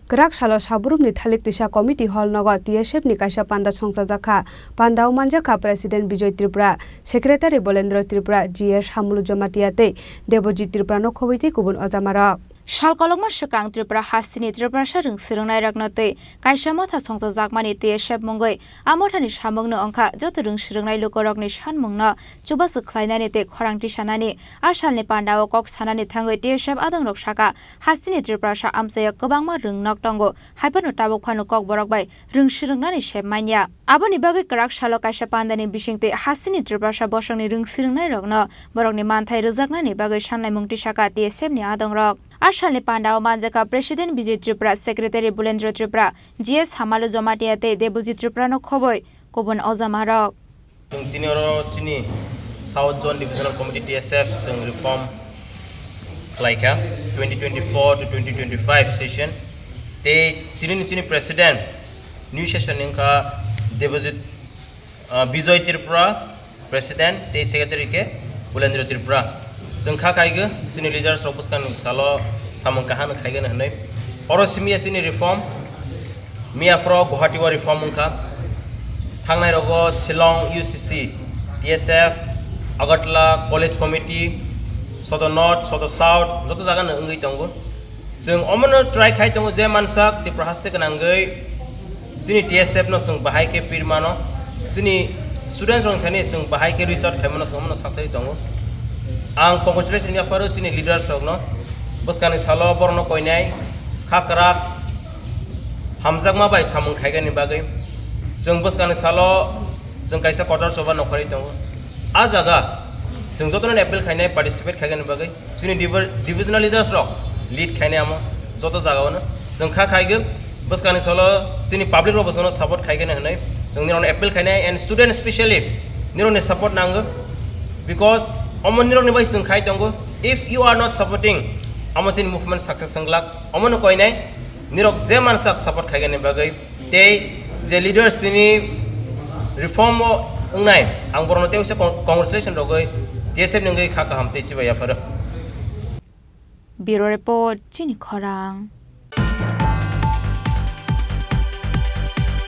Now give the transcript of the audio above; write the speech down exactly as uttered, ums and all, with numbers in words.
Kwrak salo Saburumni Thalik Tisa Committee Hall nogo T S F ni kaisa panda songchajak kha. Pandao manjak kha President Bijoy Tripura, Secretary Bolendra Tripura, G S Hamulu Jamatia tei Debojit Tripura no khobwi tei kubun ojamarok. Sal kolokma swkang Tripura hasteni Tiprasa rwng swrwngnairokno tei kaisa motha songchajakmani T S F mungwi a mothani samungno wngkha joto rwng swrwngnai lukurokni sanmungno chubachu khlainani tei khorang tisanani. A salni pandao kok sanani thangwi T S F adongrok saka, hasteni Tiprasa amchaio kwbangma rwng nok tongo, haiphano tabuk phano kokborok bai rwng swrwngnani sep manya. Aboni bagwi kwrak salo kaisa pandani bisingtwi hasteni Tiprasa bosongni rwng swrwngnairokno borokni manthai rwjaknani bagwi sanlaimung tisaka T S F ni adongrok. A salni pandao manjakha President Bijoy Tripura, Secretary Bulendra Tripura, G S Hamalu Jamatia tei Debojit Tripura no khobwi kubun ojamarok. Chwng tini oro chini South Zone Divisional Committee T S F chwng reform khlaikha twenty twenty-four to twenty twenty-five session. Tei tini ni chini President new session ni wngkha Debojit, ah, Bijoy Tripura, President tei Secretary khe Bulendra Tripura. Chwng kha khaigwi chini leaders rok bwskangni salo samung kaham khaigani hwnwi. Oro simi ya chini reform, miya phoro Guwahati o reform wngkha. Thangnai rogo Shillong U C C, T S F, Agartala College Committee, Soto North, Soto South, joto jaga no wngwi tongo. Chwng omono try khai tongo je mansak Tripura haste gwnangwi chini T S F no chwng bahai khe pirmano, chini students rok thani chwng bahai khe reach out khaimano chwng omono saksai tongo. Ang congratulation yapharo chini leaders rokno, bwskangni salo borokno koinai kha kwrak hamjakma bai samung khaigani bagwi. Chwng bwskangni salo chwng kaisa kotor choba nokharwi tongo. A jaga chwng jotono appeal khainai participate khaigani bagwi. Chini diver-, divisional leaders rok lead khainai amo joto jaga ono. Chwng kha khaigwi bwskangni salo chini public rok bosono support khaigani hwnwi chwng nirokno appeal khainai and student specially nirokni support nango, because omo nirokni bai chwng khai tongo. If you are not supporting, amo chini movement success wng glak. Omono koinai nirok je mansak support khaigani bagwi tei je leaders tini reform o wngnai, ang borokno tei waisa con-, congratulation rogwi T S F ni wngwi kha kaham tei chibai yapharo. Bureau Report, Chini Khorang.